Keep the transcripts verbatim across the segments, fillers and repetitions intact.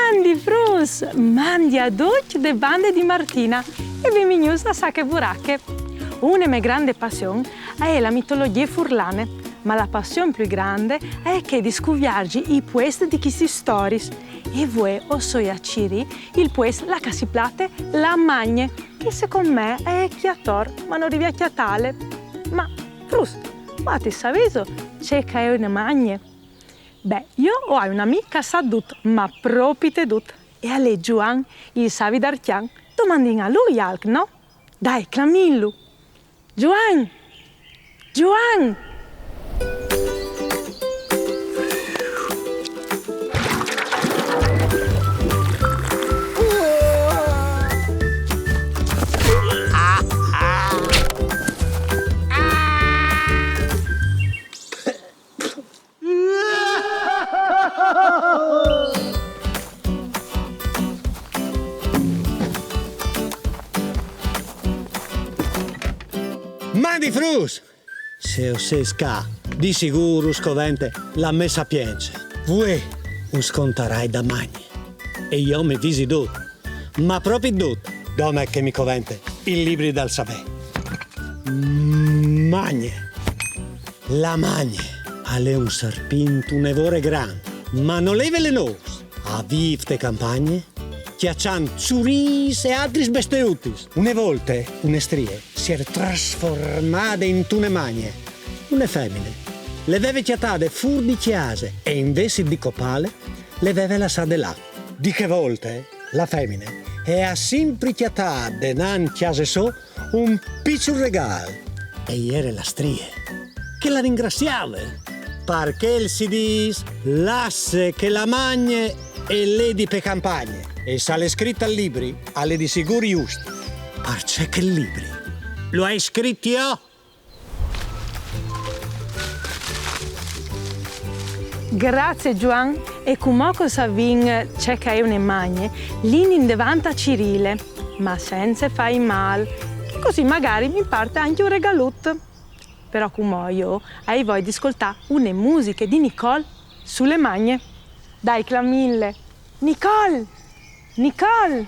Mandi fruts, mandi a ducj de bande di Martina e benvignûts a Sache Burache. Une mê grande passion e je la mitologjie furlane, ma la passion plui grande e je chê di scuvierzi i puescj di chestis storiis. E vuê o soi a cirî il puest là che si plate la Magne, che secont me e je chi ator, ma no rivi a cjatâle. Ma fruts, vuatris savêso ce che e je une magne? Beh, jo o ai un amì che al sa dut, ma propit dut. E al è Zuan, il savi d'Arcjan. Domandìn a lui alc, no? Dai, clamìnlu. Zuan! Zuan! Mandi fruts! Se o sês ca, di sigûr us covente la mê sapience. Vuê us contarai da magne. E jo mi visi dut, ma propit dut, dome che mi covente il libri dal savê. Magne. La magne al è un serpint une vore grant, ma nol è velenôs. Al vîf te campagne, cjaçant çurîs e altris besteutis. Une volte, une strie si jere trasformade intune magne. Une femine le veve cjatade fûr di cjase e, invezit di copâle, le veve lassade là. Di chê volte, la femine e à simpri cjatât denant cjase sô un piçul regâl. E jere la strie, che la ringraziave, parcè che si dîs: lasse che la magne e ledi pe campagne. E se al è scrit tal libri, al è di sigûr just, parcè che il libri lu ai scrit jo. Grazie Zuan, e cumò che o savìn ce che e je une magne, lin indevant a cirîle, ma cence fâi mâl, che cussì magari mi puarte ancje un regalut. Però cumò jo o ai voie di scoltâ une musiche di Nicole su la magne. Dai, clamìnle. Nicole! Nicole!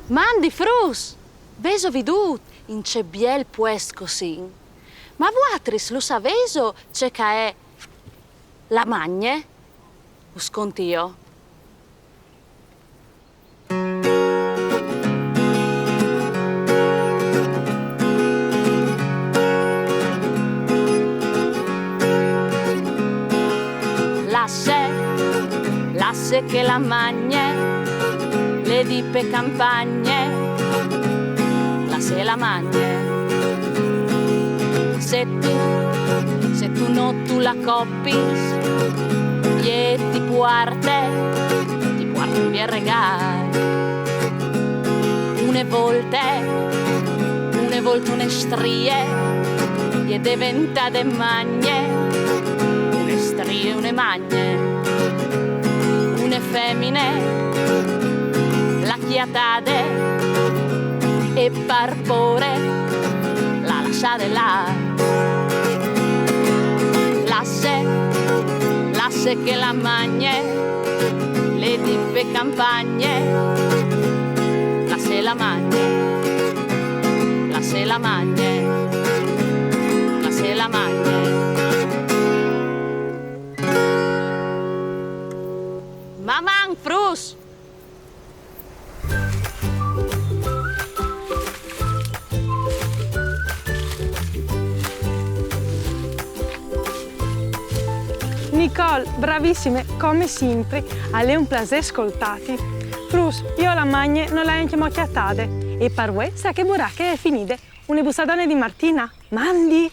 Mandi fruts! Vêso viodût in ce biel puest che o sin? Ma vuatris lu savêso ce che e je la magne? Us conti jo. Lasse, lasse che la magne, ledi pe campagne, lasse la magne. Se tu, se tu no tu la copis, jê ti puarte, ti puarte un biel regâl. Une volte, une volte une strie e je deventade magne, une strie, une magne. Une femine l'à cjatade e par pôre l'à lassade là. Lasse, lasse che la magne, ledi pe campagne, lasse la magne, lasse la magne, lasse la magne. Maman, fruts! Nicole, bravissime, come simpri, al è un plasê scoltâti. Fruts, jo la magne no le ai ancjemò cjatade, e par vuê Sache Burache e je finide. Une bussadone di Martina, mandi!